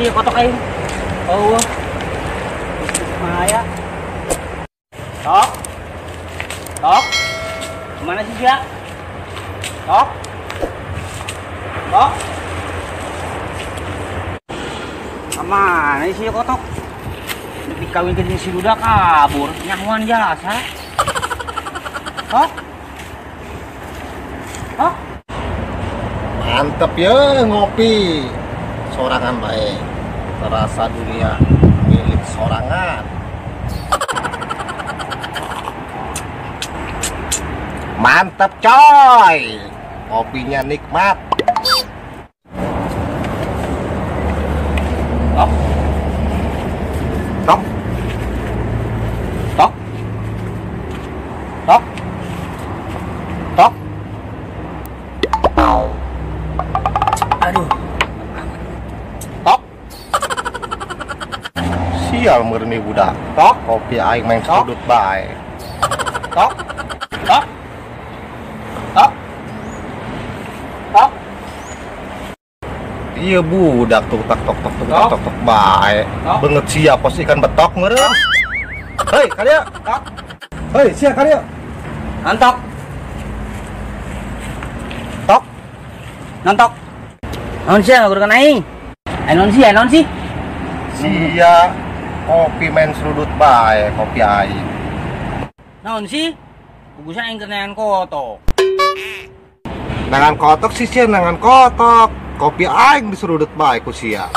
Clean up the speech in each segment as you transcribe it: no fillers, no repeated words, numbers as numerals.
sih kotok aing. Oh. Maya. Tok. Tok. Kemana sih sia? Tok. Tok. Kemana sih kotok? Dikawinkan si duda kabur, nyahuan jasa. Tok. Tok. Mantep ya ngopi. Sorangan baik. Terasa dunia milik sorangan. Mantep coy. Kopinya nikmat. Tok. Tok. Tok. Tok. Tok. Aduh. Tok. Sial murni budak. Tok. Kopi aing main sudut bae. Tok. Tok. Tok. Tok. Iya budak tuh tak tok tok tok tok tok bae. Banget sia pos ikan betok meureun. Hei, karya. Tok. Hei, sia karya. Nontok. Tok. Nontok. Naon sia ngagurkeun aing? Ai naon sih? Ai naon sih? Sia kopi main serudut bae, kopi aing. Naon sih? Kugusan aing keur neangan kotok. Nangan kotok sih sia, nangan kotok. Kopi aing diserudut bae ku sia.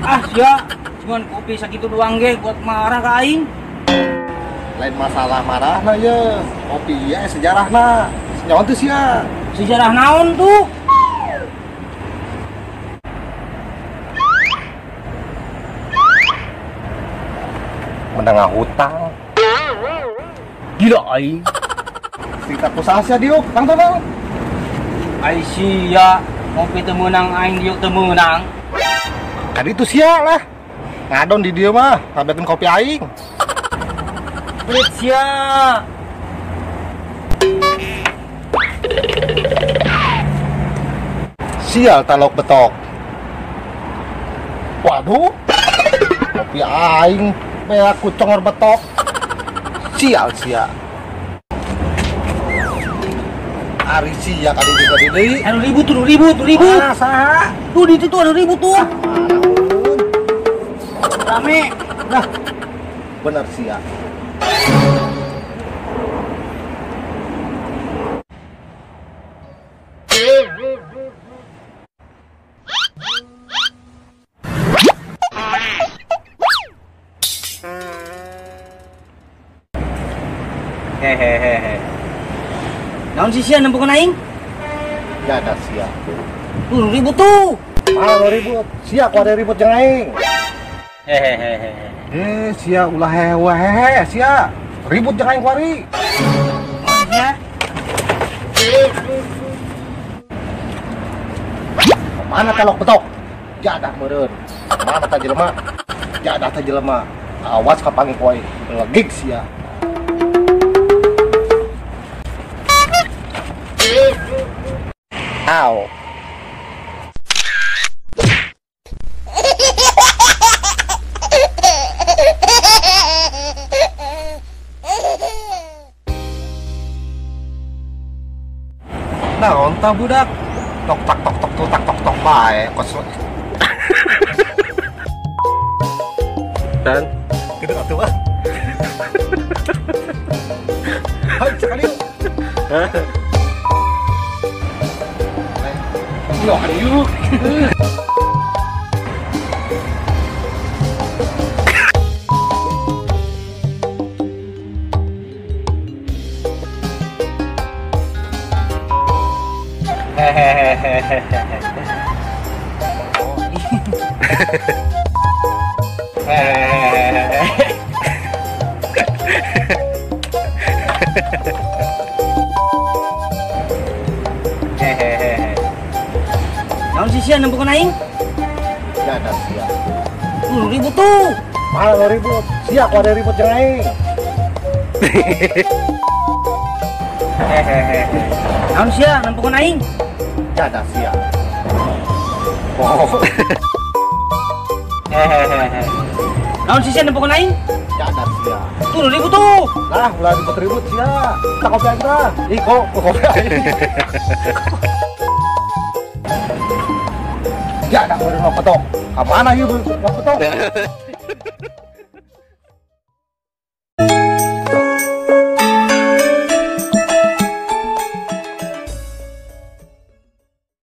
Ah sia, cuman kopi sakitu doang ge kuat marah ka aing. Lain masalah marahna ye, kopi ieu sejarahna. Nyaon teu sia? Sejarah naon tuh? Menengah hutang. Gila aing. Cerita ku saha sia diuk, tang tang. Ai sia, ngopi teu meunang aing diuk teu meunang. Kan itu sia lah. Ngadon di dieu mah, ngabekeun kopi aing. Pelit sia. Sial talok betok. Waduh. Kopi aing beak ku congor betok. Sial sia. Ari sia kali juga di deui. Anu ribut tuh, ribut, ribut. Mana saha? Tuh di itu tuh ada ribut tuh. Rame. Nah. Bener sia. Hehehe. Naon sih sia nempokeun aing? Jada sia. Tuh ribut tuh. Ah ribut. Sia ku ada ribut jeung aing. Hehehe. Eh sia ulah hehehe sia. Ribut jeung aing kuari. Ya. Mana talok betok? Jadah meureun. Mana ta jelema? Jadah ta jelema. Awas kapanggih ku aing. Belegig sia. Ow. Naon ta budak? Tok tak tok tok tok tak tok tok bae kos. Dan gitu atuh ah. Hai cekali yuk. Yo, yuk. Hehehe. Hehehe. Naon sih sia nempokeun aing? Jada sia. Ribut tuh. Mana ribut? Sia ku ada ribut jeung aing. Hehehe. Naon sia nempokeun aing? Jada sia. Oh. Hehehe. Naon sih sia nempokeun aing? Jadah sia. Tuh ribut tuh. Lah, ulah ribut-ribut sia. Tak kopi aing tah. Ih, kok kopi aing. Jadah meureun lok betok. Ka mana ieu lok betok?